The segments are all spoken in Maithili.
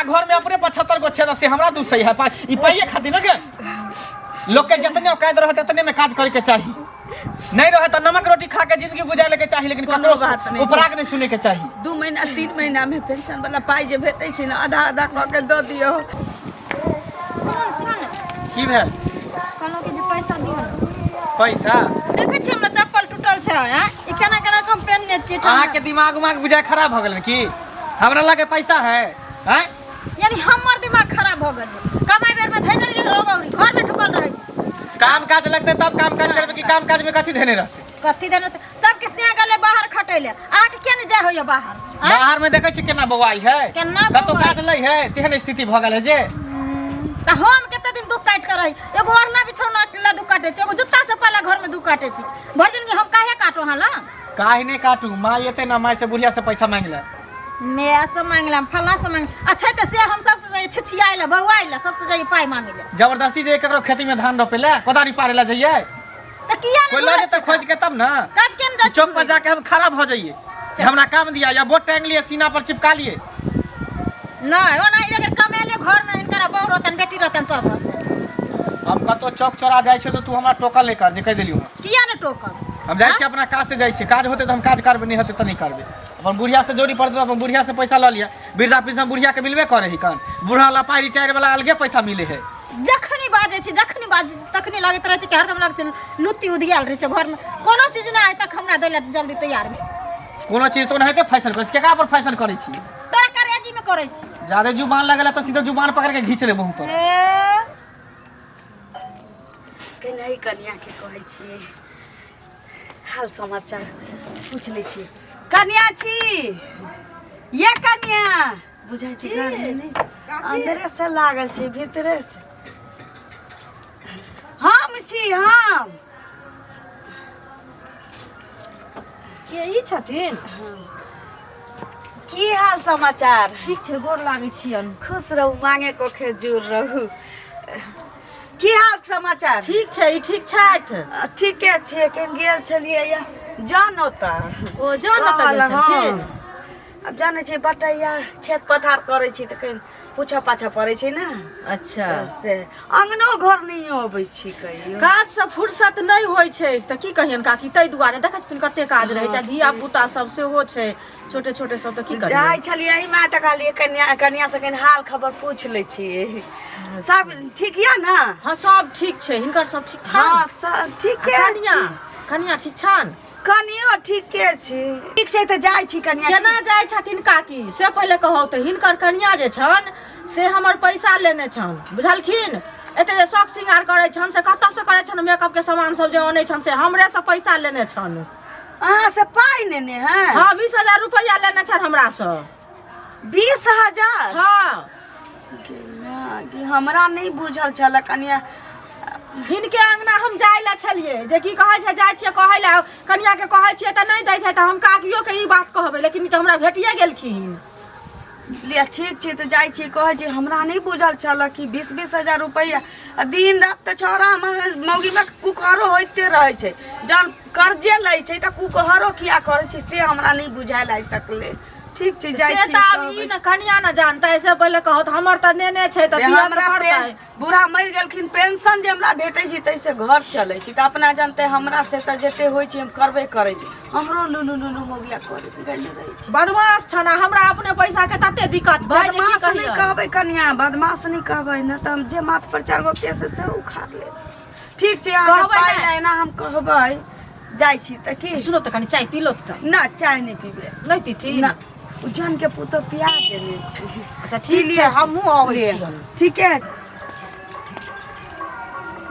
घर में अपने 75 गो छेदा से हमरा दूसै है पाई ई पाइए खातिर न गे। लोग के जितने औकात रहत उतने में काज करे के चाही, नहीं रहे तो नमक रोटी खा के जिंदगी गुजारे के चाही, लेकिन कोनो ककरो बात नहीं छै। उपराग नहीं सुने के चाही। 2 महीना 3 महीना में पेंशन वाला पाइ जे भेटै छै ने, आधा आधा कऽ के दऽ दियौ। सुन सुन। की भेल? कहलहुँ कि जे पैसा दियौ ने। पैसा? देखै छियै हमरा चप्पल टूटल छै, आँय? ई केना केना कऽ हम पेन्हने छियै? अहाँ के दिमाग उमाग बुझाय खराब भऽ गेल की? हमरा लगे पैसा है, आँय? यानी हमर दिमाग खराब भऽ गेल। कमाइ बेर में धैने रहियै रोगौरी, घर में ढुकल रहै छी। काम काज लगतै तब काम काज करबै कि काम काज में कथी धेने रहतै? कथी देने रहतै? सबके सिया गेलै बाहर खटै ले, अहाँके किया नहि जाय होइए बाहर, आँय? बाहर में देखै छी केना बौआइ है, केना कतौ बौआइ? काज लै है, तेहन स्थिति भऽ गेल है जे तऽ हम कते दिन दुख काटि कऽ रही? एगो ओढ़ना बिछौना ला दुख काटै छी, एगो जुत्ता चप्पल ला घर में दुख काटै छी, भरि जिंदगी हम काहे काटू अहाँ ला? काहे नहि काटू? माय एतै ने, माय से बुढ़िया से पैसा मांगि ले। माय से मांगला, फल्ला से मांग, अच्छा तऽ से हम सबसे जाइए छिछियाइ ला, बौआइ ला, सबसे जाइए पाइ मांगै ला। जबरदस्ती जे ककरो खेती में धान रोपे ला, कोदारी पारे ला जाइए। तऽ किया कोई नहि लऽ घुरै जेतै छी? खोज के तब ने। काज केना जाइ? चौक पर जाके हम खड़ा भऽ जाइए, हमरा काम दिया, या बोट टांग लिए सीना पर चिपका लिए। नहि, ओना ई बगैर कमेले घर में हिनकर बहू रहतन, बेटी रहतन, सब रहतन। हम कतौ चौक चौरा जाइ छियै तऽ तू हमरा टोकल नहि कर, जे कहि देलियौ। किया नहि टोकब? हम जाइ छियै, अपना काज से जाइ छियै। काज होतै तऽ हम काज करबै, नहि होतै तऽ नहि करबै। अपन बुढ़िया से जोड़ी पड़तै तऽ अपन बुढ़िया से पैसा लऽ लिअ। वृद्धा पेंशन बुढ़िया के मिलबे करे है कन, बूढ़ा वाला पाइ, रिटायर वाला अलगे पैसा मिले है। जखनी बाजै छी, जखनी बाजै छी तखनी लागैत रहै छै कि हरदम लागै छै लुत्ती उधियाल रहै छै घरमे, कोनो चीज नहि आइ तक हमरा दै लए जल्दी तैयार भेल। कोनो चीज तो ओनाहिते फैशन करै छी। केकरा पर फैशन करै छी? तोरा करेजी मे करै छी। जादे जुबान लगेला तऽ सीधा जुबान पकड़ के घींच लेबो हम तोरा। ए, केनाही कनियाके कहै छियै, हाल समाचार पूछ लै छियै। कनिया छी ये? कनिया बुझाइ छै घरमे नहि छै, अन्दरे से लागल छै, भीतरे से। हम छी हम। के ई छथिन? की हाल समाचार? ठीक छै, गोर लागै छियनि। खुश रहू, मांगे को खेजूर रहू। की हाल समाचार? ठीक छै। ई ठीक छथि? ठीके छियै। एखन गेल छलियै या जन ओतऽ। ओ जन ओतऽ गेल कहल, हँ। छलखिन? आब जानै छियै, बटैया खेत पथार करै छी तऽ कनि पूछऽ पाछऽ पड़ै छै ने। अच्छा। तऽ से अङ्गनो घर नहि अबै छी कहियो। काज से फुर्सत नहि होइ छै तऽ की कहियन काकी, ताहि दुआरे देखै छथिन कते काज रहै छै, धिया पुता सब सेहो छै छोटे छोटे सब, तऽ की करियै? जाइ छलियै एहि माय तऽ कहलियै कन्या, कन्या से कनि हाल खबर पूछि लै छियै। सब ठीक यऽ ने? हँ, सब ठीक छै। हिनकर सब ठीक छनि? हँ, सब ठीके। कनिया छै। कनिया ठीक छनि? कनियो ठीके छी। ठीक छै तऽ जाइ छी कनिया। केना जाइ छथिन काकी, से पहिले कहू तऽ। हिनकर कनिया जे छनि से हमर पैसा लेने छनि, बुझलखिन? एते जे शौक श्रृंगार करै छनि से कतऽसँ करै छनि? मेकअपके सामान सब जे अनै छनि से हमरेसँ पैसा लेने छनि। अहाँ से पाइ नेने है? हँ, 20,000 रुपैआ लेने छनि हमरासँ। 20,000? हँ। गे माय गे, हमरा नहि बुझल छल कनिया। हिनके अंगना हम जाय लए छलियै जे की कहै छै, जाइ छियै कहै लए, कनियाके कहै छियै तऽ नहि दै छै, तऽ हम काकियोके ई बात कहबै, लेकिन ई तऽ हमरा भेटिए गेलखिन। लिअ, ठीक छै तऽ जाइ छी कहै छी। हमरा नहि बुझल छल कि 20-20 हजार रुपैआ। आ दिन राति तऽ छौड़ा मौगीमे कुकहरो होइते रहै छै। जहन कर्जे लै छै तऽ कुकहरो किया करै छै, से हमरा नहि बुझायल आइ तक ले। ठीक छै, जाइ से छी तऽ आब कहबै। ई ने कनिया ने जानतै, से पहिले कहू तऽ। हमर तऽ नेने छै तऽ रे दिअ तऽ हमरा पड़तै। बूढ़ा मरि गेलखिन, पेंशन जे हमरा भेटै छै ताहिसँ घर चलै छै, तऽ अपना जानते हमरा से तऽ जते होइ छै हम करबे करै छी। हमरो लुलु लुलु मौगिया करैत गेने रहै छै। बदमाश छन आ हमरा अपने पैसा के तते दिक्कत छै जे की बदमाश नहि कहियऽ। कहबै कनिया, बदमाश नहि कहबै ने तऽ हम जे माथ पर चारि गो केस है से उखाड़ लेब। ठीक छै, अहाँके कहबै पाइ नहि। एना हम कहबै। जाइ छी तऽ की। सुनो तऽ, कनि चाय पी लो तऽ। ना, चाय नहि पीबै। नहि पीती? ना, ओ जन के पुतोह पिया देने छै। अच्छा, ठीक छै, हमहूँ अबै लिअ। छी। ठीके।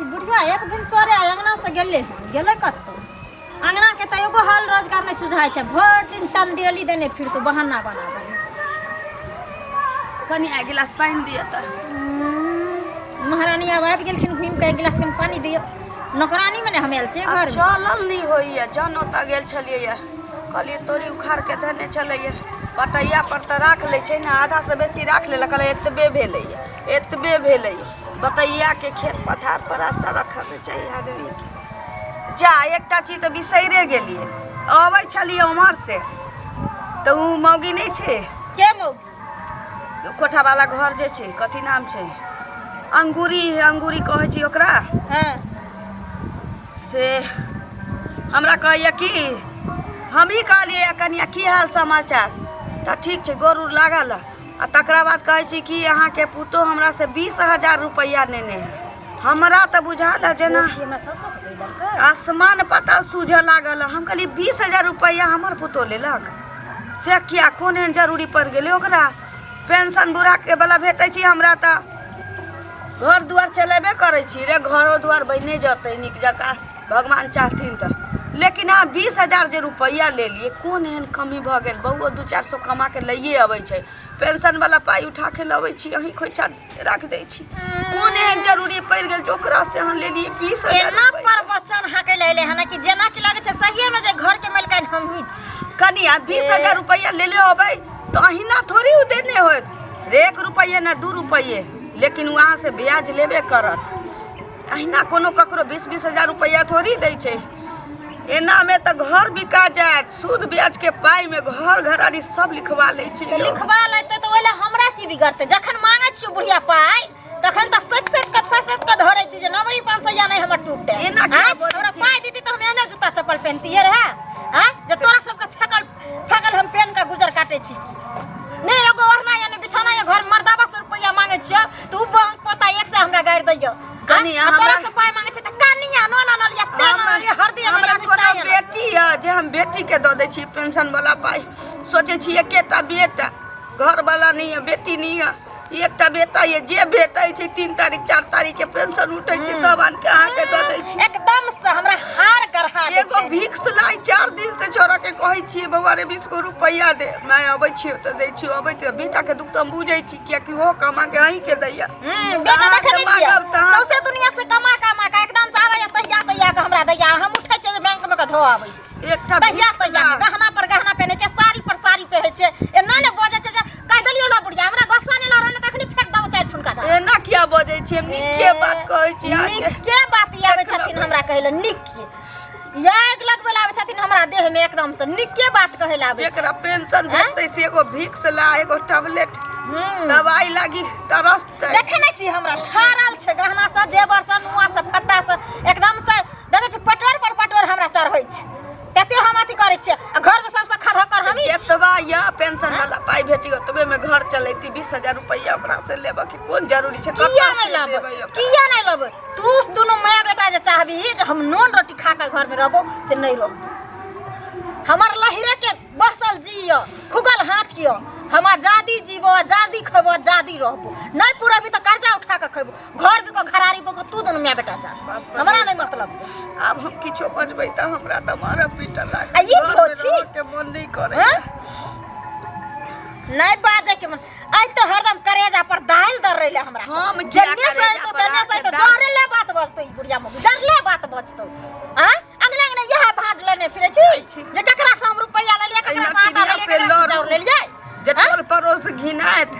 ई बुढ़िया एक दिन सरे अंगना से गेलै हन, गेलै कतौ? अंगना के तऽ एगो हाल रोजगार नहि सुझाइ छै, भरि दिन टंडेली देने फिरतौ, बहाना बना बना। कनि एक गिलास पानि दिअ तऽ। महारानी आब आबि गेलखिन घुमि कऽ, एक गिलास कनि पानि दियौ। नौकरानी मे ने हम आयल छियै आब घर मे। चलल नहि होइए। जन ओतऽ गेल छलियै, कहलियै तोरी उखाड़ के धने छलैया बटैया पर तऽ राख लै छै ने, आधासँ बेसी राख लेलक। कहलै एतबे भेलैया, एतबे भेलैया। बटैयाके खेत पथार पर आशा रखऽके चाही आदमीके। जा, एकटा चीज तऽ बिसैरे गेलियै। अबै छलियै उम्हर से तऽ उ मौगी नहि छै? के मौगी? कोठावाला घर जे छै कथी नाम छै अंगूरी अंगूरी कहै छी ओकरा हँ से हमरा कहैए कि हमही कहलियै कनिया की हाल समाचार तऽ ठीक छै गोर उर लागल आ तकरा बाद कहै छी कि अहाँके पुतोह हमरासँ 20,000 रुपैआ नेने है हमरा तऽ बुझायल है जेना हमरा सासो के दे देलकै आसमान पाताल सूझऽ लागल हम कहलियै 20,000 रुपैआ हमर पुतोह लेलक से किया कोन एहन जरूरी पड़ि गेलै ओकरा पेंशन बूढ़ाके वला भेटै छी हमरा तऽ घर दुआर चलेबे करै छी रे घरो दुआर बनि जेतै नीक जकाँ भगवान चाहथिन तऽ लेकिन अहाँ 20,000 जे रुपैआ लेलियै कोन एहन कमी भऽ गेल बौओ 200-400 कमा कऽ लैए अबै छै पेंशनवला पाइ उठा कऽ लबै छी अहीं खोइछा राखि दै छी कोन एहन जरूरी पड़ि गेल जे ओकरासँ अहाँ लेलियै 20,000 एना प्रवचन हाँकै लए एलै हन कि जेना कि लगै छै सहिए में जे घर के मालिकाइन हमही छी कनिया 20,000 रुपैआ लेले होबै तऽ अहिना थोड़ी ओ देने होत रे 1 रुपैए ना 2 रुपैए लेकिन वहाँ से ब्याज लेबे करत अहिना कोनो ककरो 20-20 हजार रुपैआ थोड़ी दै छै एनामे तऽ घर बिका जायत सूद ब्याज के पाई में घर घरारी सब लिखवा लै छै तऽ लोग। लिखवा लेतै तऽ ओहि लए हमरा की बिगड़तै जखन मांगै छियौ बुढ़िया पाइ तखन तऽ सैत सैत कऽ सैत सैत कऽ धरै छी जे नवरी 500 नहि हमर टूटै एना किया आँय? बजै हमरा छी? पाइ देती तऽ हम एहने जूता चप्पल पहिनतियै रहए आँय जे तोरा सबके फेकल फेकल हम पेन के गुजर काटै छी नहि एगो ओढ़ना या नहि बिछौना या घर मर्दाबा से रुपैआ मांगै छियौ तऽ उ बंग पोता एक से हमरा गारि दैयौ कनी आ तोरा हमरा- से पाइ मांगै छै तऽ कनिया नोन आनलियै तेल आनलियै हरदी हमरा आनलियै कोनो मिरचाइ आनलियै बेटी यऽ जे हम बेटीके दऽ दै छी पेंशन वाला पाइ सोचै छी एकेटा बेटा घरवाला नहि यऽ बेटी नहि यऽ एकटा बेटा यऽ जे भेटै छै 3 तारीख 4 तारीख के पेंशन उठै छै सब आन के अहाँके दऽ दै छी एकदम से हमरा हार गढ़ा दै एगो छै भिक्स लाई 4 दिन से छोड़ा के कहै छियै बौआ रे 20 गो रुपैआ दे माय अबै छियै तऽ दै छियै अबै छियै बेटा के दुख तऽ हम बुझै छी कियाकि ओहो कमा के अहीं के दैया बेटा अहाँ देखै से नहि छियै मांगब तऽ अहाँ- सौंसे दुनिया से कमा कमा के एकदम से आबैया तहिया तहिया के हमरा दैया हम उठै छियै जे बैंक में के धो आबै छी एकटा तहिया भिक्स तहिया के ला गहना पर गहना पहिनै छै साड़ी पर साड़ी पहिरै छै एना ने बजै छै जे कहि देलियौ ना बुढ़िया हमरा गुस्सा नहि लागल रहै तखनी फेंक दबो चारि ठुनका डाल एना किया बजै छी हम नीके बात कहै छी अहाँके नीके बात ई आबै छथिन हमरा कहै लए नीके आगि लगबै लए आबै छथिन हमरा देह में एकदम से नीके बात कहै लए आबै जेकरा पेंशन हैं? भेटतै से एगो भिक्स ला एगो टैबलेट हूँ दवाई लागी तरसतै देखै नहि छी हमरा छाड़ल छै गहना से जेवर से नुआ से फट्टा से एकदम से देखै छी पटोर पर पटोर हमरा चढ़ै छै तते हम अथी करै छियै आ घरमे सबसँ खड़हकर हमही छी जेतबा यऽ पेंशन वाला पाइ भेटी ओतबे में घर चलेती 20,000 रुपैआ ओकरा से लेबऽ के कोन जरूरी छै किया कतऽ नहि से लेबै देबै ओकरा? किया नहि लेबै तू दुनू माय बेटा जे चाहबी जे हम नून रोटी खा के घर में रहबो से नहीं रहबो हमर लहिरे के बसल जियो खुगल हाथ कियो हम आजादी जीबो आजादी खेबो आजादी रहबो नहीं पूरा भी तो कर्जा उठा के खेबो घर भी को घरारी को तू दुनू माय बेटा जा बाप रे। हमरा नहीं मतलब ये। आब हम किछो बजबै तऽ हमरा तऽ मारऽ पीटऽ लागत आ ई घरमे धोछी? रहऽ के मन नहि करै हाँ? नहीं बाजे के मन आइ तो हरदम करेजा पर दाल दर रहले हमरा हम किया जन्ने से करेजा तो पर तन्ने से आके तो दाल- जरले बात बचतो ई बुढ़िया में जरले बात बचतो आ अंगना अंगना यह भाज लेने फिरे छी छी। जे ककरा से हम रुपैया लेलियै ककरा एहिना से आटा चिड़िया लेलियै से ककरा से लड़ू। चाउर लेलियै जे हाँ? टोल पड़ोस घिनायत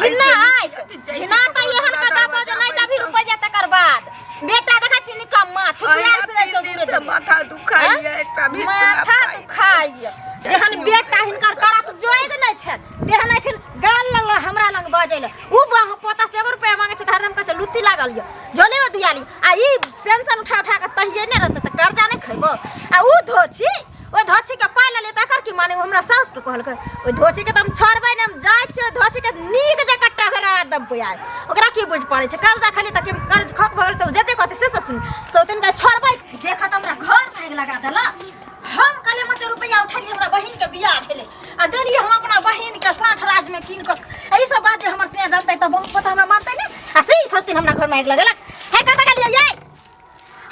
घिनाइत घिनात एहन कदा बजे नहि देबही रुपैआ तकर बाद बेटा देखै छी निकम्मा छुछियाल फिरै छौ दूरे दूरे माथा दुखाइया एकटा भीख माथा दुखाइया जेहन बेटा हिनकर करत जोग नहि छनि तेहन अथिन गाल लग हमरा लग बजै लए उ बाह पोता से एगो रुपैआ मांगै छै तऽ हरदम कहै छै लुत्ती लागल यऽ झोले दिया ली आ ई पेंशन उठा उठा कऽ तहिये नहि रहतै तऽ कर्जा नहि खैबो आ उ धोछी ओहि धोछीके पाइ लेलियै तकर की माने ओ हमरा साउसके कहलकै ओहि धोछीके तऽ हम छोड़बै नहि हम जाइ छियै ओहि धोछीके नीक जकाँ टघरा देबै आइ ओकरा की बुझि पड़ै छै कर्जा खेलियै तऽ की कर्ज खक भऽ गेल तऽ ओ जे जे कहतै से से सुन सौतिन के छोड़बै देखऽ तऽ हमरा घरमे आगि लगा देलक हम कहलियै मचे रुपैआ उठेलियै हमरा बहिनके बियाह भेलै आ देलियै हम अपना बहिनके 60 राजमे कीन कऽ एहि सब बात जे हमर से जानतै तऽ बहुत पता हमरा मारतै ने आ से ई सौतिन हमरा घरमे आगि लगेलक हे कतऽ गेलियै यै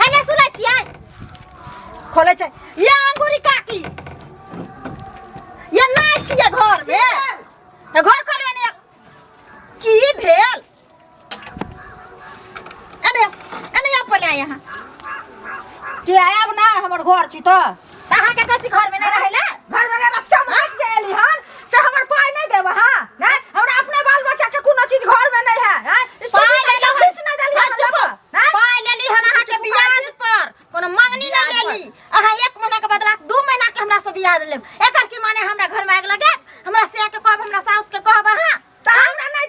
हे नहि सुनै छियै खोलै छै ये अंगूरी काकी ये नहि छियै घर मे ए, घर खोलबै ने की भेल एने एने यहाँ पर यहाँ के आयब ना हमर घर छी तऽ तऽ अहाँके कहै छी घरमे नहि रहै लए घर में रक्षा भाग जे एली हन से हमर पाइ नहि देब अहाँ नहि हमरा अपने बाल बच्चा के कोनो चीज घर में नहीं है हैं? पाइ स्कूटी लेली साइकिल फीस नहि देली हँ, हन चुप नहि? पाइ लेली हन अहाँके ब्याज पर कोनो मंगनी नहि लेली अहाँ एक महीना के बदला 2 महीना के हमरा से ब्याज लेब एकर की माने हमरा घर में आगि लगायब हमरा से के कहब हमरा साउस के कहब अहाँ तऽ हमरा नहि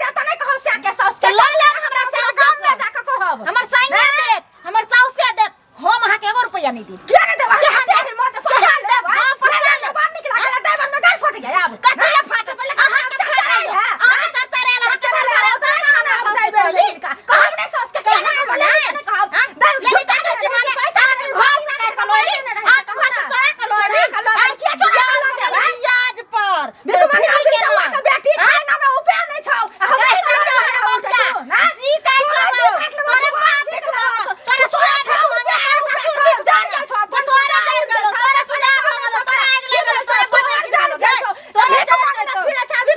पैसा के साउस के लऽ लेब हमरा हमरा साउस गाँव में जाके कहब हमर साइया देत, हमर साउसे देत, हम अहाँके एगो रुपैआ नहि देब। किया नहीं देब? केहन देब मोर जे केहन पचा देब? लेब। हाँ, पचा लेब। बड़ नीक लागल देब में गाय फट गया आब। कथी लए फाटत? अहाँके फाटल यऽ। अहाँ चर्चा रे, अहाँ चर्चा रे, चर्चा अहाँ रे, साउस के कहली। कहब नहि साउस के, किया नहि कहब? नहि कहब। हाँ? देब, ललिता झूठा के के माने पैसा अहाँके घर से काटि कऽ लऽ एली, अहाँके घर से चोरा कऽ लऽ एली। चोरा कऽ लऽ एली, किया चोरा कऽ लऽ एली? ब्याज पर। बिटुआ के फ्री के बिटुआ के बेटी खाना में उपाय नहीं छौ। आ हमरा कहि से देलियौ लड़ाई हमरा होतै बौआ। तू, ना? जी काटि तोरा लेबौ। जी काटि लेबौ, तोरे तू बाप जी भेटबौ। काटि लेबौ। तोरे तोरा सोना छौ, मंगा, उपाय ससुर छौ, भेटबौ। जान गेल छौ, जे तोरे जरि गेलौ, तोरे सुना भऽ गेलौ, तोरा आगि लागि गेलौ, तोरे बजर गिर गेलौ, गे। तोरे जरि जेतौ।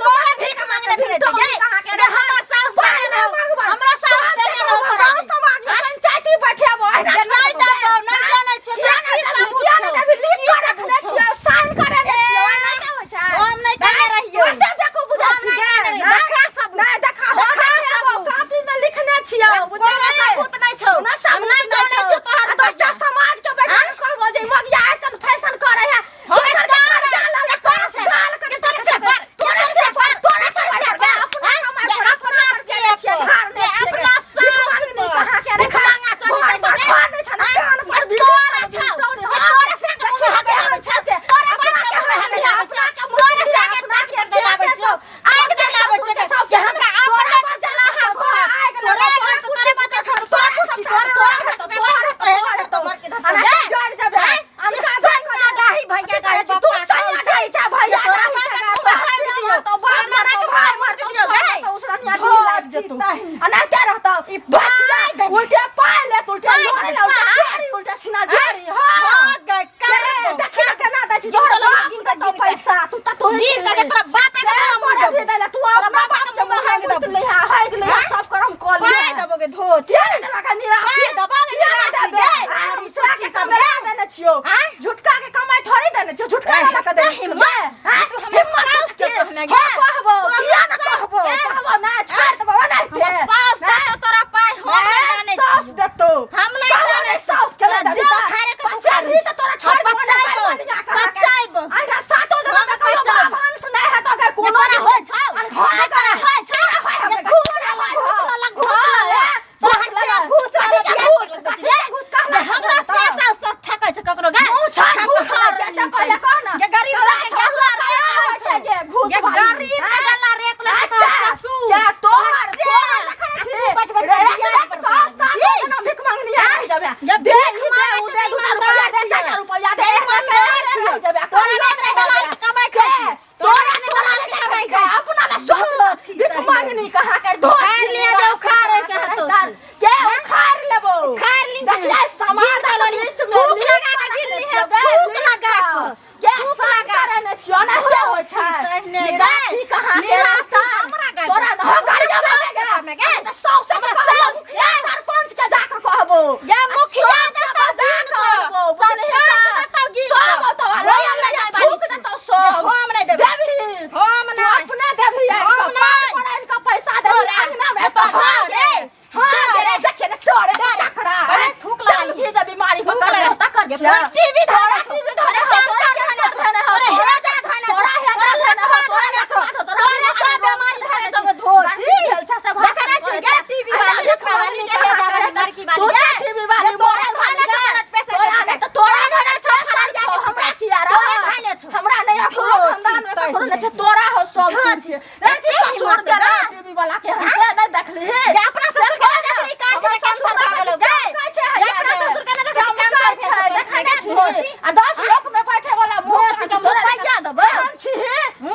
तोरे भीख मांगने फिरै छै, गे। गे हमर साउस देने रहौ, हमरा साउस देने रहौ तोरा। गाँव समाज में पंचायती बैठेबो, एहिना गे छोड़ि नहि देबो। देबौ, नहि जनै छियौ, किया तोरा नहि की देबही, सबूत किया नहि छौ? देबही? लिख की कऽ रखने सबूत छौ? छियौ, साइन करेने छियौ, एना नहि होइ छै। हम नहि केने रहियौ। तू एते बेवकूफ बुझै हम छी नहि गे, केने रहियौ। ना? देखा सबूत। नहि, देखा, हम देखा देखेबो, सबूत। कॉपी में लिखने छियौ, कोनो बुझलिही? सबूत नहि छौ। कोनो हम सबूत नहि नहि जनै छौ। छियौ तोहर आ 10टा समाज के बैठा के कहबो जे मगिया ऐसन फैशन करे है, हम दोसर के गाल कर्जा लऽ लऽ तोरे कऽ से गाल के तोरे से पर, तोरे से पर, तोरे से पर, अपना कमाइ पर, अपना पर केने छियै, धारने छियै गे। अपना भीख साउस मांगनी पर। कहाँ के रे? भीख मांगा चली घर पर जाइ घर नहि छौ ने, कान पर भी तोरा छौ, छौ। तोरे ये तोरे से के मुँह देखियौ, हगे आबै छै से। तोरे अपना बाप के के मुँह हगे हगे, आबै अपना छौ। के मुँह तोरे से हगे, के अपना नाक के पर देलाबै से छौ। आगि देलाबै छौ के गे। जे हमरा तोरा अपने पर चला चला हा हा घर। आगि तोरे लगौ, आगि तोरा लगौ, तोरे कुर्सी बच्चा पर तोरा तोरा कुर्सी, तोरा तोरा तोरा तोरा तोरा तोरा तोरा तोरा तोरा अरे जड़ जबे अनका सैया डाही भैया कहै छी, तू सैया डाही छै भैया डाही छै गे, तोरा हारि दियौ। तो बाप मर तो भाई मर तो दियौ, तो उसरनिया ढील लागि जेतौ आ नहि ते रहतौ धोचिया उल्टे पाय ले उल्टे लोरे ले उल्टे चोरी उल्टे सीना जोरी हां गे, कर गे, दो। देखी ना केना दै छी गिन तोहर कऽ लऽ, बाप गिन कऽ, देतौ गिन कऽ। पैसा तू तऽ तोहे गिन कऽ गे, तोरा बापे के गे, मुँह मरे देबौ। भी दै ले, तू अपना बाप के मुँह हांगि हांगि देबौ। ले हांगि ले सब करम कऽ ले पाय देबौ गे धोच। किया नहि देबा के निराशी पाय देबौ गे किया नहि निराशी देबे? गे। आ, आरी झुटका सोची के सब कमाई गे। देने छियौ आँय? झुटका के कमाई थोड़ी देने छियौ झुटका वाला के देने छियौ हिम्मत। गे। आँय? तू हमर हिम्मत साउस के के? कहने गे। हाँ, कहबो तू हमर किया नहि साउस कहबो के? कहबो नहि छोड़ि देबो नहि हमर साउस देतौ तोरा पाय, हम नहि जानै साउस छियौ। देतौ हम नहि कहबो जानै नहि साउस के नहि तोरा देबही जो तऽ। खाए के तू बच्चा खा भी तऽ तोरा छोड़ि देबो नहि बचाइबो, बढ़िआँ कहाँ के। बचाइबो। आइना सातो जना हम तऽ कहियो बचाइबो। भांस नहि हेतौ गे कोनो तोरा होइ छौ? अरे घर तोरा होइ छौ? होय जे घूस लऽ, घूस लऽ, घूस लऽ। तोहर से घूस लऽ, कथी के घूस? कथी के घूस कहला जे हमरा से साउस सब ठकै छै ककरो गे। मुँह छोड़, घूस ठकहर लऽ, से पहिले कह ना। गे गरीब तोरा सबके छोड़, गल्ला तोरा रेत होइ लै छै छै। गे, घूस गे वाली। गरीब के गल्ला रेत लै छै अच्छा, तोहर ससुर। क्या तोहर से। तोहर देखने आ छी? तू बैठ बैठ रे, के रे, बियाह रे, पर कह, छी। सातो जना भीख मंगनी आ जेबे। जे दे, भीख ई दे, मांगै उ छै दे, तऽ दू चार रुपैआ दे, ईमानदार चार छियै। रुपैआ दे, जे एक ईमानदार रहि छियै। जेबे। तोरा नहि दलाल के कमाइ खाइ छी। तोरा तोरा नहि दलाल के कमाइ खाइ छी। अपना ला सोच धो छी भीख तहिना। मंगनी कहाँ के धो उखाड़ छी, लिया जे उखाड़े के हेतौ से। के उखाड़ लेबो उखाड़ ली देखिए समाज गिन के ली। बीच में थूक लीक लगा के गिन रखने ली छियै, है, बे, थूक लीक लगा कऽ। कऽ। के थूक सान लगा करे ने छियौ ना के होइ छै तहिने गे। निराशी कहाँ के निराशी राशन? हमरा गे। तोरा न हम गाड़िया साउस के में कहमे गे। तऽ साउस के हमरा कहबो, साउस मुखिया सरपंच के जाके कहबो गे मुखिया आ देतौ सबके गिन जा कऽ। कहबो, बुझलिही सरपंच तऽ? देतौ गिन सब कऽ। तो हम लैया नहि लैया जाय थूक बाली छी। देतौ सब हम नहि देबै। देबही हम तू नहि। अपने देबही आनि हम कऽ, पाइ नहि। पर आनि कऽ पैसा देबही तोरा। अंगना में तऽ हाँ हाँ गे हाँ गे देखिए ने तोरे चकरा अरे थूक लगा चल की जे बीमारी थूक पकड़ लगा। ले तकर गे छियै। तोरा टीवी तोरा धरने छौ। टीवी धरने तोरा छौ, तोरा कैंसर कैंसर धरने धरने छौ। छौ, तोरा हेजा धरने छौ। तोरा हेजा तोरा धरने छौ, लकवा तोरा धरने छौ। लकवा छौ, तोरा तोरे सब बीमारी बीमारी धरने छौ धरने गे धोची। बरसी भेल छै, से देखै नहि छी गे टीवी अहिना वाली, भीख लकवा वाली, मंगनी गे हेजा कहाँ वाली, करे? लड़की वाली तू गे। छै टीवी वाली, गे तोरे मोबाइल धरने छौ वाली ब्लड प्रेशर तोरा के नहि तऽ तोरा तोरे नहि छौ छौ, फलारिया के हमरा शिकायत। किया रह? तोरे धरने छौ। हमरा नहि अपनो धोची खानदान में ककरो नहि छै तहिने। तोरा हो सब धोची। चीज लड़की एते ससुर हिम्मत देला गे। टीवी वाला के हम से नहि देखली गे अपना ससुर के नहि देखली कांठ में कैंसर भऽ गेलौ गे। गे अपना ससुर के नहि देखली कैंसर भेल छौ देखै पेट में नहि गे धोची। छी आ 10 लोक में बैठे वाला मुंह धोची के रुपैआ देबै। केहन छी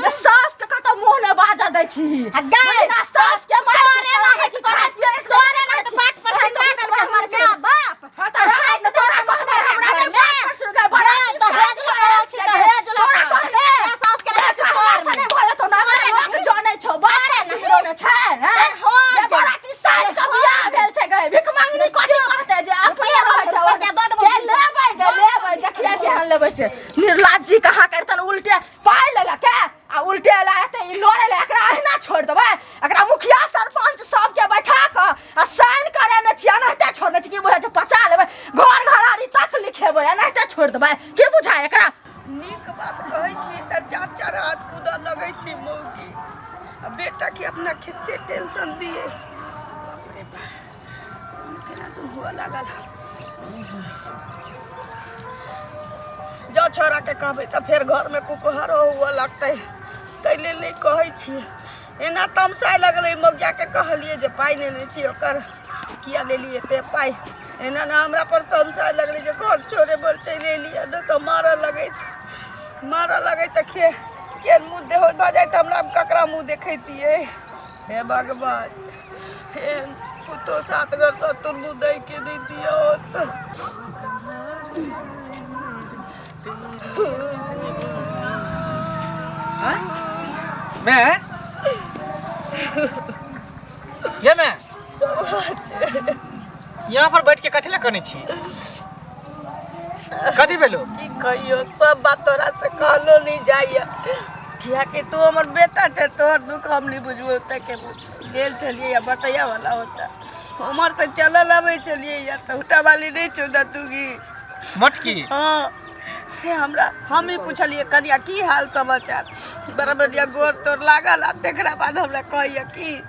जे सास के कतौ मुंह नहि बाजऽ दै छी आ गे बिना सास के मार तोरे ना होइ छी खाय पियै तोरे ना तऽ बाट पर सुनगा देलकै हमर माय बाप। हाँ तऽ रहै ने तोरा कहने हमरा घर नहि में। बात पर सुनगा बड़ा गे दहेज लऽ आयल छी दहेज लऽ तोरा कऽ। कहने गे साउस के रहै छी तोरा तोर से में। नहि भऽ जेतौ ना तोरे लोक नहीं। जनै छौ बाप तोरे से नहीं। ने छै हैं हाँ ये गे। बराती साज के बियाह भेल छै गे भीख मंगनी कथी कहते जे अपने रहै छै रुपैआ दऽ देबौ के लेबै गे लेबै देखिए केहन लेबै से निर्लाज जी कहाँ करतन उल्टे पाइ लेलक आ उल्टे एला एते ई लड़े ले एकरा अहिना छोड़ि देबै एकरा मुखिया सरपंच सबके बैठा कऽ आ साइन करेने छियै एनाहिते छोड़ने छी की बुझाइ छै पचा लेबै घर घरारी तक लिखेबै एनाहिते छोड़ि देबै की बुझाइ एकरा नीक बात कहै छी तऽ चार चार हाथ कूदऽ लगै छै मौगी आ बेटाके अपना खेते टेंशन दिए। बाप रे बाप, केना दूर हुआ लागल। जँ छौड़ाके कहबै तऽ फेर घरमे कुकहरो हुअ लगतै, ताहि लेल नहि कहै छियै। एना तमसाय लगलै मौगियाके, कहलियै जे पाइ नेने छी ओकर, किया लेलियै एते पाइ? एना ने हमरा पर तमसाय लगलै जे घर छोड़े पर चलि एलियै, नहि तऽ मारऽ लगै छै, मारऽ लगै तऽ खे के मुँह देहो भऽ जाइ तऽ हमरा ककरा मुँह देखैतियै? हे भगवान, हे पुतोह सात घर सतुर मुँह दैके नहि दियौ। मैं ये मैं यहाँ पर बैठ के कथी लए कनै छी? कथी भेलो? की कहियो, सब बात तोरा से कहलो नहीं जाइए, कियाकि तू हमर बेटा छै, तोहर दुख हम नहीं बुझबो। तऽ के गेल छलियै या बटैया वाला होता, उम्हर से चलल अबै छलियै या तऽ उठा वाली नहीं छौ दतुगी मोटकी? हाँ, से हमरा हम ही पुछलियै, कनिया की हाल समाचार? बड़ा बढ़िया, गोर तोर लागल। आ तकरा बाद हमरा कहैया कि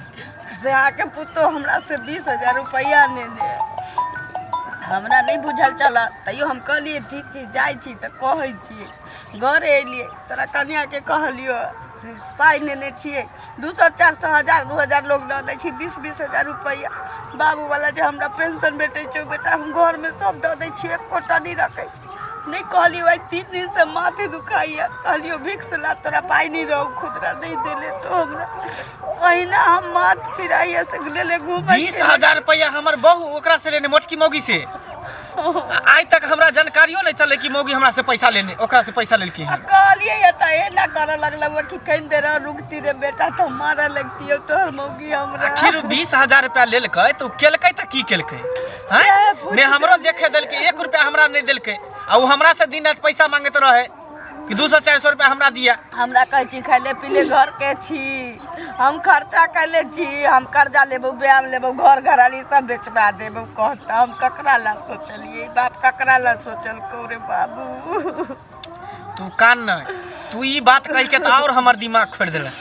से अहाँके पुतोह हमरा से 20,000 रुपैआ नेने है। हमरा नहि बुझल छल, तैयो हम कहलियै ठीक छी, जाइ छी तऽ कहै छियै। घरे एलियै, तोरा कनियाके कहलियो से पाइ नेने छियै 200, 400, 1000, 2000 लोग दऽ दै छै, 20-20 हजार रुपैआ। बाबूवला जे हमरा पेंशन भेटै छै बेटा, हम घरमे सब दऽ दै छियै, एकोटा नहि रखै छी। नहि कहलियो, आइ 3 दिनसँ माथे दुखाइया। कहलियो भिक्स ला, तोरा पाइ नहि रहौ खुदरा, नहि देले तो हमरा अहिना हम माथ फिराइया से लेले घूमै। 20,000 रुपया हमर बहू ओकरा से लेने, मोटकी मौगी से? आइ तक हमरा जानकारियो नहीं चले कि मौगी हमरा से पैसा लेने, ओकरा से पैसा लेलकी आ है। कहलियै या तऽ एना करऽ लगल कि कनि देर और रुकती रे बेटा तऽ मारऽ लगती तोहर मौगी हमरा। आखिर 20,000 रुपया लेलकै तऽ ओ केलकै तऽ की केलकै? सएह हैं बुझि ने हमरो देखे देलकै, 1 रुपया हमरा नहीं देलकै। आ ओ हमरा से दिन रात पैसा मांगैत रहे कि 200, 400 रुपया हमरा दिया। हमरा कहै छी खाइले पीले घर के छी, हम खर्चा कैले छी, हम कर्जा लेबौ, ब्याह लेबौ, घर घरारी सब बेचबा देबौ। कहता हम ककरा ला सोचलियै बाप, ककरा ला सोचलकौ रे बाबू? तू कान न, तू ई बात कहि के तऽ और हमर दिमाग खोलि देलक।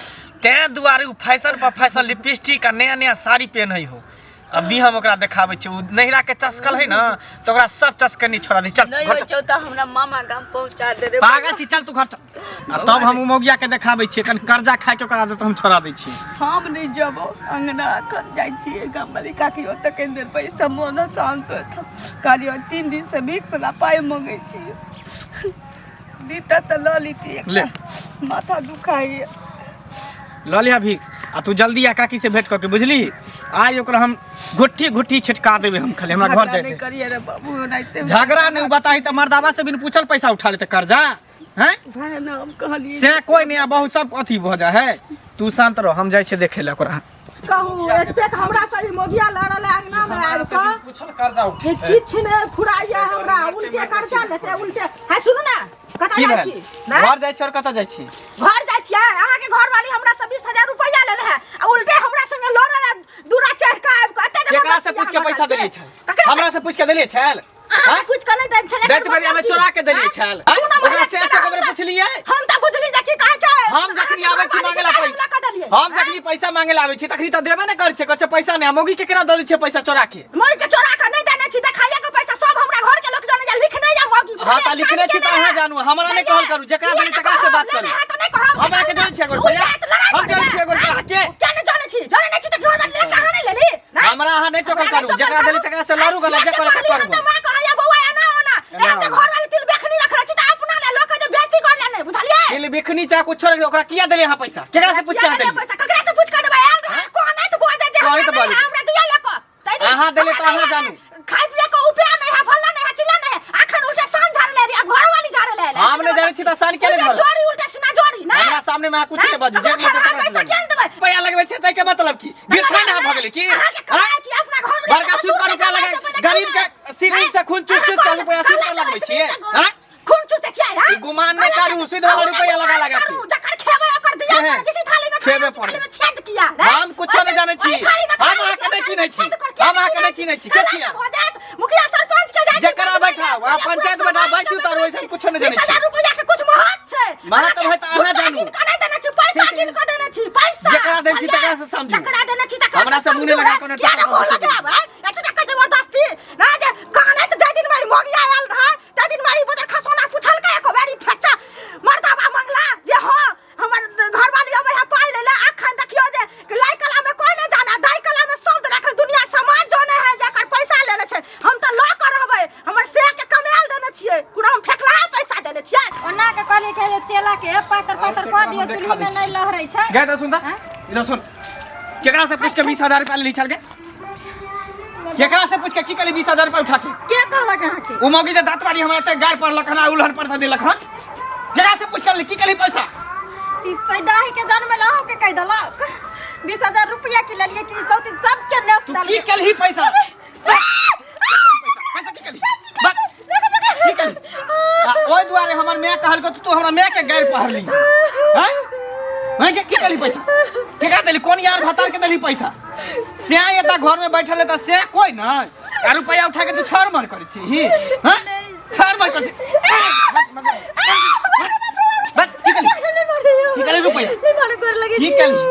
तें दुआरे ओ फैशन पर फैशन, लिपस्टिक आ नया नया साड़ी पेन्है हो। अभी हम ओकरा देखाबै छियै। ओ नैहरा के चस्कल है ना, तऽ ओकरा सब चस्कनी छोड़ा दी। चल नहीं घर होइ चल। छौ तऽ हमरा मामा गाम पहुँचा दे रे। पागल छी, चल तू घर चल, आ तब हम उ मौगिया के देखाबै छियै। कनि कर्जा खाय के ओकरा आदत हम छोड़ा दै छियै। हम नहीं जबो अंगना, अखन जाइ छियै गाम वाली काकी ओतऽ, कनि देर पैसा मोन शान्त होत। कहलियै 3 दिन से भिक्स ला पाइ मंगै छियै, दीता तऽ लऽ लीती। ले। एकटा माथा दुखाइए। लऽ लिहा भिक्स आ तू जल्दी आ काकी से भेंट कऽ के, बुझली? आइ ओकरा हम घुट्ठी घुट्ठी छिटका देबै। हम खाली हमरा घर झगड़ा जाय नहि दे। करिए रे बाबू, ओनाहिते। झगड़ा नहीं, बताही तऽ मर्दाबा से बिन पूछल पैसा उठा लेते कर्जा हैं? भाय ने हम कहलियै से कोई नहीं, आ बहुत सब अथी भऽ जाइ है। तू शांत रह, हम जाइ छियै देखै लए ओकरा। कहू, एतेक हमरा से ई मोगिया लड़ल है अंगना में आबि कऽ पूछल कर्जा कि किछु नहि फुराइया हमरा, उल्टे कर्जा लेते उल्टे। है सुनू ने, कतऽ की जाइ भेल? छी? नहि? घर जाइ छी और कतऽ जाइ छी? घर जाइ छियै? अहाँके घरवाली हमरा से 20,000 रुपैआ लेने है आ उल्टे हमरा संगे लड़ल है दूरा चढ़ कऽ आबि कऽ। एते केकरा से पूछ के पैसा देलियै छल? हमरा से पूछ के देलियै छल? अहाँ आँय? पूछ के नहि दै छलै। दैत बेरिया में चोरा के देलियै छल? आँय? ओकरा से से खबर पुछलियै? हम तऽ बुझली जे की कहै छै। हम जखनी आबै छी मांगे ला पैसा, हम जखनी पैसा मांगे ला आबै छी तखनी तऽ देबे ने करै छै। कहै छै पैसा नहि, आ मौगी के केना दऽ दै छियै पैसा चोरा के? मौगी के चोरा के नहि देने छी, देखाइए के पैसा सब हमरा घर के लोक जाने जा, लिखने जा मौगी। हाँ तऽ लिखने छी तऽ अहाँ जानू, हमरा नहि कहल करू। जेकरा देली तकरा से बात करू। हमरा के जानै छियै एगो रुपैआ? हम जानै छियै एगो रुपैआ के? के नहि जानै छी? जानै नहि छी तऽ घर वाली लए कहाँ नहि लेली? हमरा अहाँ नहि टोकल करू। जेकरा देली तकरा से लड़ू गला, जे करे करू। तऽ माँ कहैया बौआ एना ओना, एहन जे घर वाली तिल बेखनी रखले छी तऽ अपना ले लोक जे बेइज्जती कर ले, नहि बुझलियै? तिल बिखनी चाहे कुछो रखी, ओकरा किया देली अहाँ पैसा? केकरा से पूछ के अहाँ किया देलियै देली? पैसा? ककरा से पूछ के देबै? आयल रहै कोन तऽ बोल दे। कहै तऽ बाजू। हमरा दिया लऽ कऽ अहाँ देलियै तऽ अहाँ जानू। खाय पिए के उपाय नहीं है, फल्ला नहीं है, चिल्ला नहीं है। अखन उल्टे सान झाड़े ले रही, घर वाली झाड़े ले रही। हम नहि जानै छी तऽ सान किया नहि उल्टे झाड़ब? जोड़ी, उल्टे सीना जोड़ी ना। हमरा सामने में अहाँ कुछ नहि बाजू। जे ककरो लेतै खेलहा तकरा से पैसा लड़ू। किया नहि देबै? रुपैआ लगबै छै ताहिके मतलब की गिरथान अहाँ भऽ गेलै की? अहाँके कमाइ की अपना घर में? बड़का सूद पर रुपया लगा गरीब के सिरिंज से खून चूस चूस के रुपया सूद पर लगबै छियै? हैं? खून चूसै छियै? ई गुमान नहि करू, सूद वाला रुपैआ लगा लगा के। जकर खेबै ओकर दिया। खेबे है। जिस थाली में खेबे खाना पड़े। थाली में छेद किया रे? हम कुछो नहीं जानै छी। ओहि थाली में हम खाना अहाँके नहि चिन्है छी। छेद कर, किया हम अहाँके नहि चिन्है छी। के खाना छियै? सब हो जायत मुखिया सरपंच के जाइ छी, जकरा बैठाउ, अहाँ पंचायत बैठाउ, बैसू तऽ ओइसन कुछो नहि जानै 20,000 छी। रुपैआ के कुछ महत्व छै महत्व है तऽ अहाँ जुत्ता जानू। कीन कऽ नहि देने छी पैसा कीन कऽ देने छी पैसा जकरा दै छी तकरा से समझू। जकरा देने छी तकरा हमरा से मुँह नहि लगा कोनो किया ने मुँह लगायब आँय? एते तक जबरदस्ती ना जे कानैत जाहि दिन में मोगिया आयल रहै ताहि दिन में ई बदर खसौना पुछलकै एको बेर ई फेचा मर्दाबा मंगला जे हँ हमर घरवाली अबै है पाइ लै लए अखन देखियौ जे लाई कला में कोई नहीं जाना दाई कला में सब देलक हन, दुनिया समाज जाने है जेकर पैसा लेने छै हम तऽ लऽ कऽ रहबै हमर से के कमायल देने छियै कोनो हम फेकलाहा पैसा देने छियै ओना के कहलियै कि हे चेला के पातर पातर कऽ दियौ देखा चुल्ही दै में छी। नहि लहरै छै गए तो सुन हाँ? इधर सुन केकरा से पूछ के 20,000 रुपया ली चल गए केकरा से पूछ के की करी 20,000 रुपया उठा के के कहलक अहाँके उ मौगी जे दांत वाली हमरा एते गार पड़लक हन आ उलहन पर देलक हन केकरा से पूछ के की करी पैसा ई सैडाही के जन्म लहो के कहि देलक 20,000 रुपया की लेलियै कि ई सौतीन सबके नेस तू की देलकै कलही पैसा पैसा पैसा की कलही बस की कलही आ ओहि दुआरे हमर माय कहलको तू हमरा माय के गारि पढ़ली हैं हैं के की कलही पैसा केकरा देली कोन यार भतार के देली पैसा से एता घर में बैठल है त से कोई ना आ रुपया उठा के तू छर मर करै छी ही हैं छर मर करै छी बस की कलही की कलही रुपया की कलही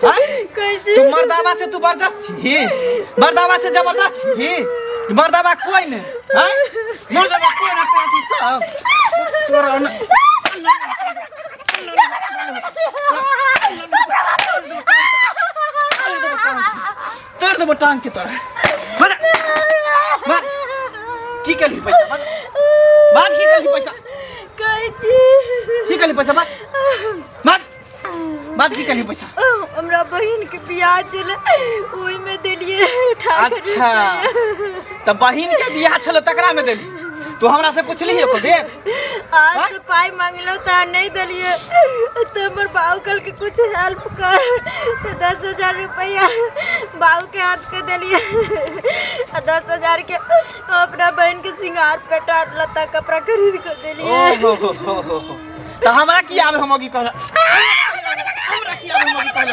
हैं? तू मर्दावा से तू बर्दाश्त छी मर्दावा से जबरदस्त छी मर्दावा कोई नहीं हैं मर्दावा कोई ना चाची सब तोरा न तोड़ देबो टांग के तोरा बजा बज की कलही पैसा बज बाज की कलही पैसा कहै छी की कलही पैसा बाज बाज बाज की कलही पैसा हमरा बहिन के बियाह छलै ओहिमे देलियै उठा के अच्छा तऽ बहिन के बियाह छलो तकरा में देली तू हमरा से पूछली एको बेर आज से पाई मांगलो तऽ नहीं देलियै तऽ हमर बाबू कहलकै कुछ हेल्प कर तऽ 10,000 रुपया बाबू के हाथ पे देलियै आ 10,000 के अपना बहन के श्रृंगार पेटार लत्ता कपड़ा खरीद के देलियै। ओ हो हो हो हो तऽ हमरा की आबे हम अगी कहला हमरा की आबे हम अगी कहला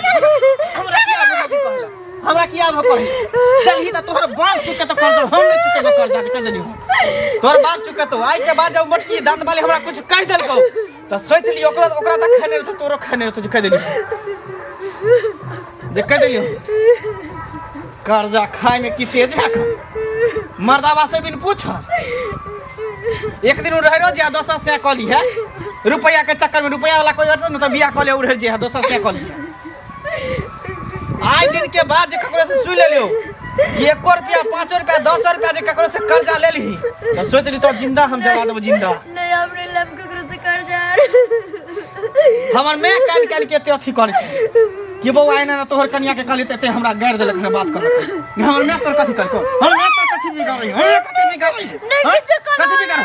हमरा की आबे हम अगी कहला हमरा की आबे कही चलही तऽ तोहर बाप चुके तऽ कर दो हम नहीं चुके तऽ कर जा कर देली हम तोहर बाप चुके तो आई के बाद जब मोटकी दांत वाले हमरा कुछ कह देलको तऽ सोच ली ओकरा ओकरा तऽ खेने रहतो तोरो खेने रहतो जे कह देली जे कह देली कर्जा खाए में की तेज है मर्दावा से बिन पूछ एक दिन रह रहो जे दोसर से कऽ ली है रुपया के चक्कर में रुपया वाला कोई अटत न तऽ बियाह कऽ ले उड़े जे है दोसर से कऽ ली है आइ दिन के बाद जे ककरो से सुई ले लियो एको रुपया पाँचो रुपया दसो रुपया जे ककरो से कर्जा ले ली तऽ सोच ली तो जिंदा हम जला देबो जिंदा नहीं हम नहीं लेब ककरो से कर्जा हमर मैं कान कान के एते अथी करै छै कि बौआ एना ना तोहर कनिया के कहली तऽ एते हमरा गारि देलक हन बात करलक हमर मैं तोहर कथी करको हमर मैं तोहर कथी बिगाड़ै हमर कथी बिगाड़ै नहीं किछो करल कथी बिगाड़ै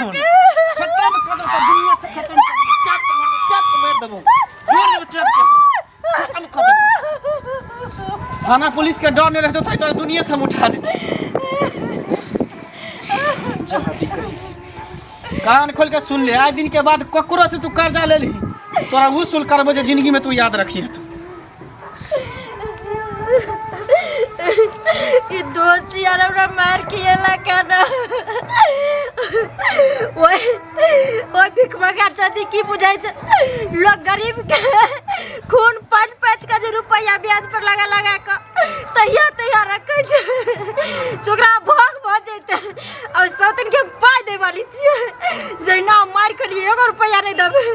खत्म कर देबो दुनिया से खत्म कर देबो चाप के मार चाप के मार देबो मार देबो चाप के खत्म कर देबो थाना पुलिस के डर नहीं रहतो तो दुनिया से हम उठा देते कान खोल के सुन ले आज दिन के बाद ककरो से तू कर्जा ले ली तोरा उ सुल करबो जे जिंदगी में तू याद रखी तू ई दोस्त यार हमरा मार खिएला केना ओए ओए भिखमंगा चदी की बुझाइ छै लोग गरीब के खून पाँच पाँच के जे रुपैआ ब्याज पर लगा लगा कऽ तहिया तहिया रखै छै से ओकरा भोग भऽ जेतै आ सौतिन के हम पाइ दै वाली छियै जहिना हम मारि खेलियै एगो रुपैआ नहि देबै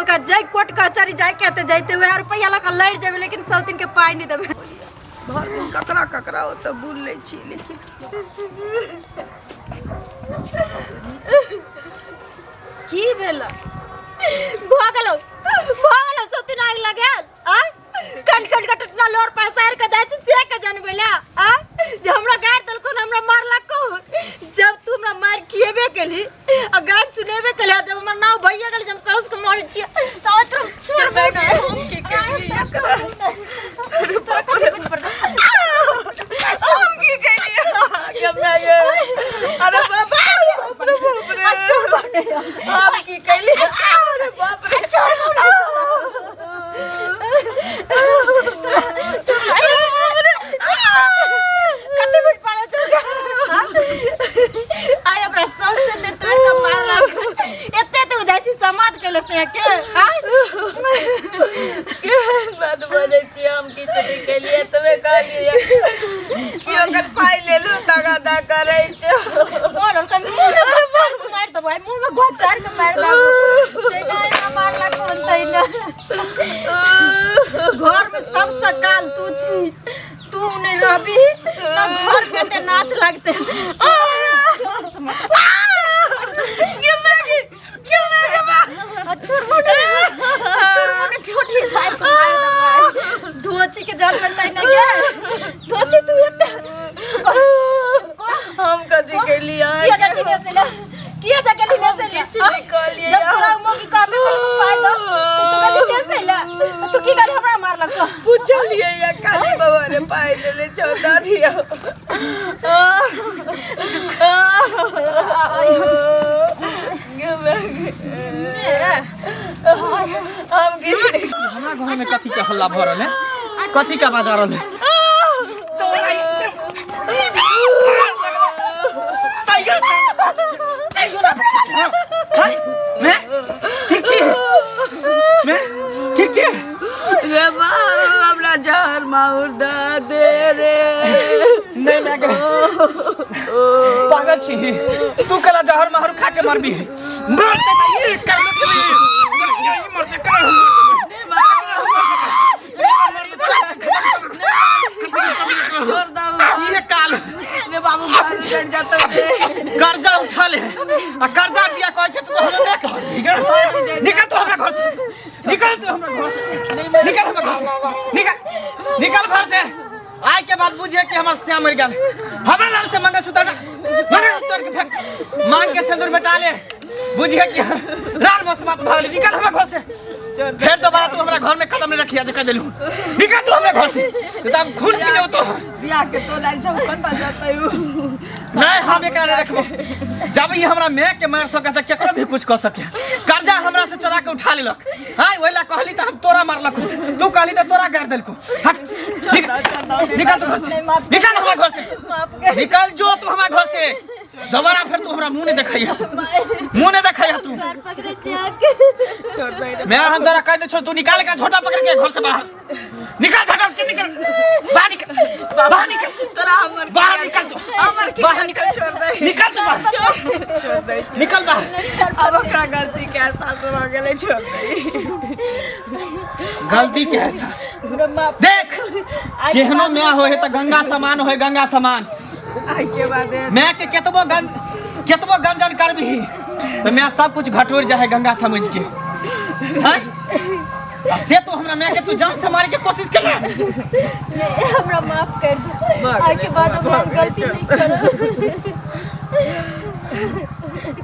ओकरा जाय कोर्ट कचहरी जायके हेतै जैते वएह रुपैआ लऽ कऽ लड़ि जेबै लेकिन सौतिन के पाइ नहि देबै भरि दिन ककरा ककरा ओतऽ बुल लै छी लेकिन की भेल भऽ गेलौ भऽ गेलौ सौतिन आगि लगायल आँय कन कन के टटना लोर पसार के जाइ छै से के जानबै ला आ जे हमरा गारि देलको न हमरा मारलक को जब तू हमरा मार खिएबे केली आ गारि सुनेबे केली आ जब हमर नाव भइए गेल जे हम साउस के मारै छियै तऽ आइ तोरा छोड़बै नै हम की केलियै एकरा? तोरा कथी कुछ पर हम की केलियै अहाँके माय यै? अरे बाबा अरे बाप रे बाप रे हम की केलियै अरे बाप रे की ओकर पाइ लेलू तगादा करै छौ बोल ओकर मुंह में गोचार के मारि देबो आइ मुंह में गोचार के मारि देबो जहिना एना मारलक कोन तहिना घर में सबसे काल तू छी तू नहि रहबी न घर में ते नाच लगते धोची के जड़ में तैना गे धोची तू एते हम कथी केलियै किया जा चिने से ले किया जा गेली ने से ले किछु नहि कहलियै। जब तोरा मौगी कामे कर पाय दो तो तू गेली ने से ले तू की गाली हमरा मारलक पुछलियै या काली बाबा रे पाइ लेले छौ दऽ दियौ हम किछु नहि हमरा घर में कथी के हल्ला भऽ रहल है कथी के आवाज आ रहल है टाइगर टाइगर हाय मैं ठीक छी मैं ठीक छी रे बाबू हमरा जहर माहुर दऽ दे रे नहीं मैं पागल छी तू कला जहर माहुर खा के मरबी मरते भाई ये कर लो छली मरते कर छोड़ दो ये काल रे बाबू बाल उजड़ जाता रे कर्जा उठा ले आ कर्जा दिया कहै छै तू तो हमरा देख निकल निकल तू हमरा घर से निकल तू हमरा घर से निकल हमरा घर से निकल निकल घर से आइ के बाद बुझे कि हमर श्याम मर गेल हमरा नाम से मंगलसूत्र मंगलसूत्र के फेंक मांग के सिंदूर बेटा ले बुझे कि राल मसमात भऽ गेल निकल हमरा घर से फेर दोबारा तू हमरा घर में कदम नहीं रखिया जे कह देलू निकल तू हमरा घर से नहीं तो हम खून पी जाओ तो बियाह के तो लाल छौ कतऽ जतै उ नहीं हम एकरा नहीं रखबो जब ई हमरा my के मार सके त केकरो भी कुछ कर सके कर्जा हमरा से चोरा के उठा लेलक हां ओहि ला कहली त हम तोरा मारलक तू कहली त तोरा गाड़ देलको हट निकल निकल तू घर से निकल हमरा घर से निकल जो तू हमरा घर से दोबारा फिर तू हमरा मुंह नहीं देखैया तू मुंह नहीं देखैया तू पकड़े छी आके छोड़ दे रे मैं हम तोरा कह दे छो तू निकाल के झोटा पकड़ के घर से बाहर निकाल झोटा से निकल बाहर निकल बाहर निकल तोरा हमर बाहर निकल तू हमर की बाहर निकल छोड़ दे निकल तू बाहर छोड़ दे निकल बाहर अब ओकरा गलती के एहसास भऽ गेलै छोड़ दे गलती के एहसास हमरा माफ देख केहनो माय होए त गंगा समान होए गंगा समान आइ के बाद माय के केतबो गंज केतबो गंजन करबही त माय सब कुछ घटोर जाए गंगा समझ के हैं आ से तू हमरा माय के तू जान से मारे के कोशिश केला नहीं, हमरा माफ कर दो आइ के बाद हमरा गलती नहीं करब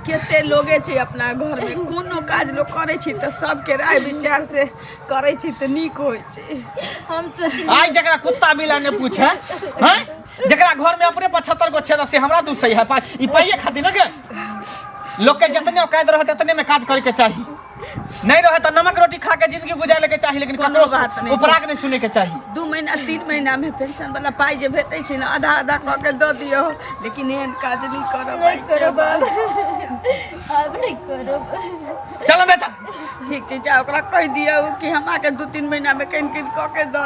कते लोगे छै अपना घरमे कोनो काज लोक करै छै तऽ सबके राय विचार से करै छै तऽ नीक होइ छै हम सोचली आइ जकरा कुत्ता बिला ने पूछे हैं जकरा घर में अपने 75 गो छेदा से हमरा दू सही है पाई ई पाइए खातिर न गे लोग के जितने औकात रहत उतने में काज करे के चाही नहीं रहे तो नमक रोटी खा के जिंदगी गुजारे के चाही लेकिन कोनो ककरो बात नहीं छै। उपराग नहीं सुने के चाही 2 महीना 3 महीना में पेंशन वाला पाई जे भेटै छै ने आधा आधा कऽ के दऽ दियौ लेकिन एहन काज नहि करब नहीं करब आब आब नहीं करब चल अंदर चल ठीक छै जा ओकरा कहि दियौ कि हमरा के 2-3 महीना में कनि कनि कऽ के दऽ